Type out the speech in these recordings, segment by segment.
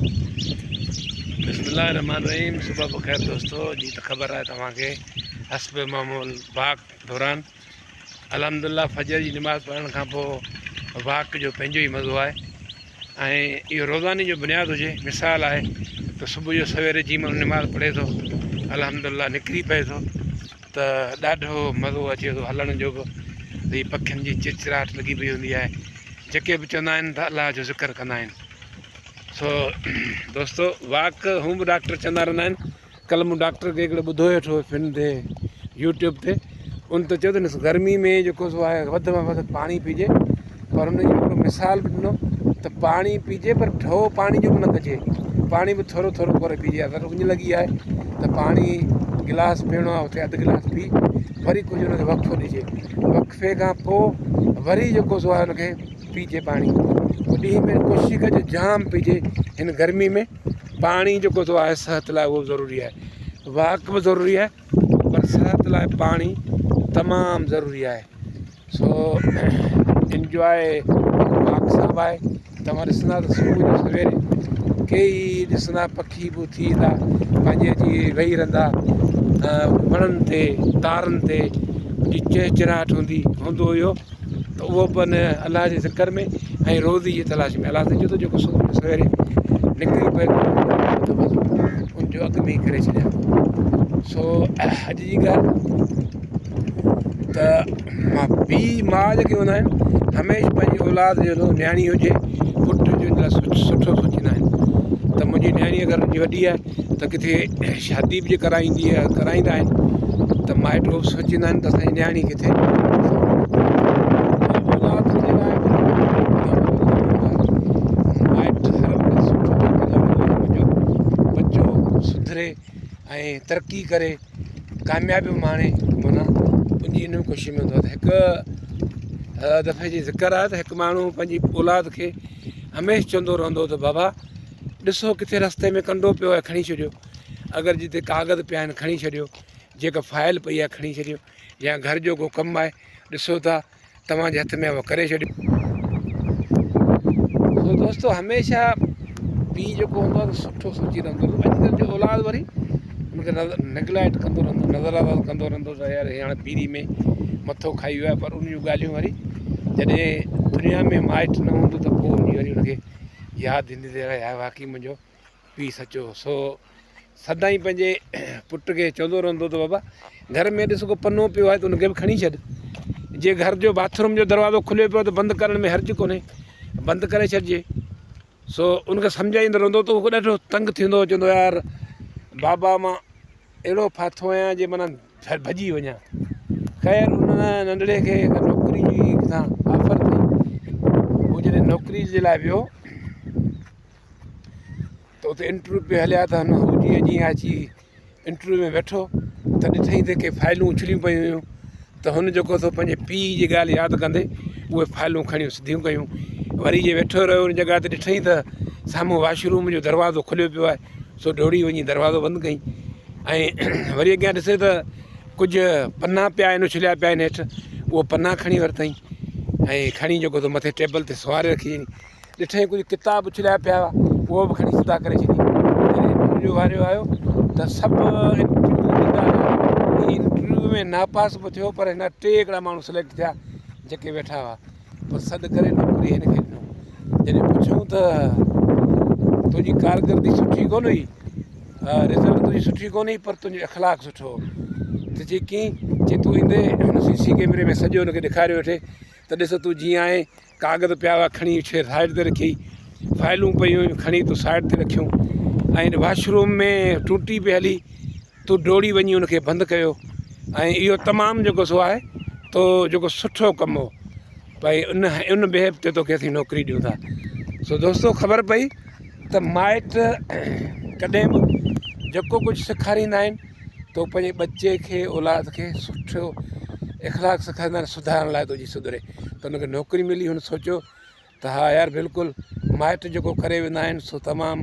بسم الله الرحمن الرحيم صبح بخير دوستو جي ته خبر آهي توهان کي حسب معمول واڪ دوران الحمد لله فجر جي نماز پڙهڻ کان پوء واڪ جو پنهنجو ئي مزو آهي ۽ اهو روزاني جو بنياد هجي مثال آهي ته صبح جو سويري جي ماڻهو نماز پڙهي ٿو الحمد لله نڪري پئي ٿو ته ڏاڍو مزو اچي ٿو هلڻ جو به هي پکين جي چرچراهٽ لڳي پئي هوندي آهي جيڪي به چوندا آهن ته الله جو ذڪر ڪندا آهن سو دوستو واڪ هون به ڊاڪٽر چوندا رهندا آهن ڪل مون ڊاڪٽر کي هڪڙو ٻڌو ويٺو هو فن تي يوٽيوب تي ان ته چيو ته گرمي ۾ جيڪو سو آهي وڌ ۾ وڌ پاڻي پيجي پر ان جو هڪڙو مثال به ڏنو ته پاڻي پيجي پر ڍو پاڻي جو به نه ڪجي پاڻي به ٿورو ٿورو ڪري پيجي اگر اڃ لڳي آهي ته پاڻي گلاس پيئڻو آهي اتي اڌ گلاس پي وري ڪجهه ان کي وقفو ڏجي وقفي کان پوء وري جيڪو سو آهي ان کي پيجي پاڻي پوء ڏينهن ۾ ڪوشش ڪجي جام پيجي هن گرمي ۾ پاڻي جيڪو سو آهي صحت لاء اهو ضروري آهي واڪ به ضروري آهي پر صحت لاء پاڻي تمام ضروري آهي سو انجواء واڪ سان به آهي توهان ڏسندا ته صبح جو سويري ڪيئي ڏسندا پکي به اٿي ايندا پنهنجي اچي ويهي رهندا وڻن تي تارن تي ان جي چهچهاٽ هوندي هوندو اهو ته اهو به ان الله جي ذڪر ۾ ۽ روزي جي تلاش ۾ الله سائين چئي ٿو جيڪو صبح جو سويري نڪري پئي ته بس ان جو اڳ ۾ ئي ڪري ڇڏيان سو اڄ جي ڳالهه ته مان پيء ماء جيڪي هوندا آهن هميشه پنهنجي اولاد جو نياڻي هجي پٽ هجي ان لاء سٺو سوچيندا آهن ته منهنجي نياڻي اگر وڏي آهي ته ڪٿي شادي به جي ڪرائيندي آهي ڪرائيندا آهن ته مائٽ اهو به سوچيندا آهن ته اسانجي نياڻي ڪٿي اولاد جي لاء مائٽ هر وقت سٺو منهنجو ٻچو سڌري ۽ ترقي ڪري ڪاميابيون ماڻي معنيٰ ان جي ان خوشي ۾ هوندو آهي ته هڪ دفعي جي ذڪر آهي ته هڪ ماڻهو پنهنجي اولاد کي هميشه چوندو رهندو هو ته بابا ڏسو ڪٿي رستي ۾ ڪنڊو پيو آهي کڻي ڇڏيو اگر جتي ڪاغذ پيا آهن کڻي ڇڏيو جيڪا فائل پئي آهي کڻي ڇڏيو يا گهر جو ڪو ڪم آهي ڏسو ٿا توهان جي هٿ ۾ اهو ڪري ڇڏيو. سو دوستو هميشه پيء جيڪو هوندو آهي سٺو سوچي رهندو آهي اڄڪلهه جو اولاد وري ان کي نگليڪٽ ڪندو رهندو نظر انداز ڪندو رهندو ته يار هي هاڻي پيري ۾ مٿو کائي ويو آهي پر ان جون ڳالهيون وري جڏهن دنيا ۾ مائٽ نه هوندو ته پوء ان جي وري ان کي ياد ايندي ته يار واقعي منهنجو پيء سچو هو. سو سدائين پنهنجي پٽ کي چوندو رهندو ته بابا گهر ۾ ڏس ڪو پنو پيو آهي ته ان کي به کڻي ڇڏ. جي گهر جو باٿ روم جو دروازو کليو پيو آهي ته بند ڪرڻ ۾ حرج ڪونهي، بند ڪري ڇڏجي. سو ان کي سمجهائيندو رهندو ته هو ڏاڍو تنگ ٿيندو هو چوندو هو يار بابا مان اهڙو ڦاٿو آهيان جي معنيٰ ڀڄي وڃان. خير ان ننڍڙي کي هڪ نوڪري جي ڪٿان آفر ٿي. هو جڏهن نوڪري جي لاء ويو. ته اتي انٽرويو پئي هليا ته هن هو جيئن جيئن اچي انٽرويو ۾ ويٺو ته ڏٺائين ته ڪي فائلون اڇليون پيون هيون ته هن جيڪو سو پنهنجي پيء جي ڳالهه ياد ڪندي اهي فائلون کڻيون سڌيون ڪيون وري جي ويٺو رهيو ان جڳهه تي ڏٺائين ته سامهون واش روم جو دروازو کليو پيو آهي سو ڊوڙي وڃي دروازو بند ڪيائين ۽ وري اڳيان ڏسي ته ڪجهه پنا پيا آهن اڇليا پيا آهن هيٺ اهو پنا کڻي ورتائين ۽ کڻي جيڪو سو مٿي ٽيبل تي سنواري رکيائين ڏٺائين ڪجهه ڪتاب اڇلايا پيا هئا، اهو به کڻي سڌا ڪري ڇڏي. جڏهن انٽرويو جو وارو آيو ته سڀ انٽرويو ڏيندا رهيا. هي انٽرويو ۾ ناپاس به ٿيو پر هن ٽي هڪڙا ماڻهو سليڪٽ ٿيا جيڪي ويٺا هئا. پر سڏ ڪري نوڪري هن کي ڏنو. جڏهن پڇيائون ته تنهنجي ڪارڪردگي سٺي ڪونه هئي، رزلٽ تنهنجي سٺي ڪونه هئي پر تنهنجو اخلاق سٺو هو. ته چي ڪيئن؟ چي تون ايندي هن سي سي ڪيمري ۾ سڄو هن کي ڏيکاريو ويٺي ته ڏس تون جيئن آئين ڪاغذ پيا هئا کڻي سائيڊ تي رکيئي، فائلون پيون هيون کڻي تو سائيڊ تي رکيون ۽ واش روم ۾ ٽوٽي پئي هلي تو ڊوڙي وڃي ان کي بند ڪيو ۽ اهو تمام جيڪو سو آهي تو جيڪو سٺو ڪم هو ڀئي ان ان بيحف تي توکي اسين نوڪري ڏيون ٿا سو دوستو خبر پئي ته مائٽ ڪڏهن به جيڪو ڪجهه سيکاريندا آهن تو پنهنجي ٻچي کي اولاد کي سٺو اخلاق سيکاريندا آهن سڌارڻ لاء تو جي سڌري ته هن کي نوڪري ملي هن سوچيو ته ها يار بلڪل مائٽ جيڪو ڪري ويندا آهن سو تمام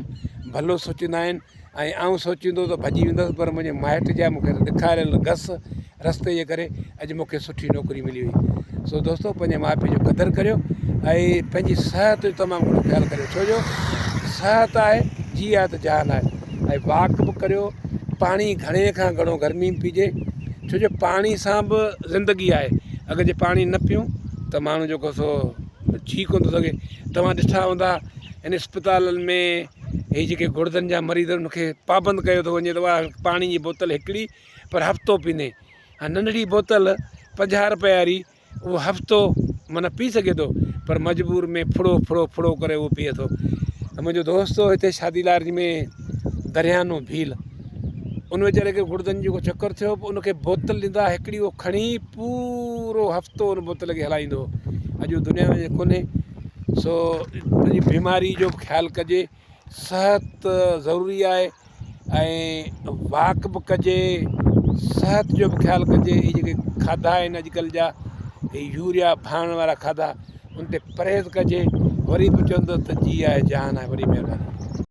ڀلو سوچيندا آهن ۽ آئون سوچيندو ته ڀڄي ويندس پر منهنجي مائٽ جا مونکي ڏيکاريل گس رستي جي ڪري اڄ مونکي سٺي نوڪري ملي وئي سو دوستو پنهنجي ماء پيء جو قدر ڪريو ۽ پنهنجي صحت جو تمام گهڻو خيال ڪريو ڇو جو صحت آهي جي آهي ته جان آهي ۽ واڪ به ڪريو پاڻي گهڻي کان گهڻو گرمي ۾ پيجي ڇو جو پاڻي سان به زندگي آهي اگر جي پاڻي نه پيون ته ماڻهو جيڪو سو جي ڪونه ٿو سگهي توهان ڏٺا هوندا هن اسپتالن ۾ هي جيڪي گڙدن جا مريض آهن ان کي پابند ڪيو ٿو وڃي ته اها پاڻي جي بوتل هڪڙي پر هفتو پيندي ها ننڍڙي بوتل 50 روپئي واري اهو هفتو معنيٰ پي سگهي ٿو پر مجبور ۾ ڦڙو ڦڙو ڦڙو ڪري اهو پيئي ٿو منهنجو دوست هو هتي شادي لارج ۾ دريانو ڀيل ان ويچاري کي گڙدن جو چڪر ٿيو پوء ان کي بوتل ڏيندا هڪڙي اهو کڻي پورو هفتو ان بوتل کي هلائيندو هو اڄ هو دنيا ۾ ڪونهي سو پنهنجي بيماري جو به خيال ڪجي صحت ضروري آهي ۽ واڪ به ڪجي صحت جو به خيال ڪجي هي جيڪي کاڌا آهن اڄڪلهه جا هي يوريا ڀاڻ وارا کاڌا ان تي پرهيز ڪجي وري به چوندس ته جي آهي جهان آهي وڏي مهرباني.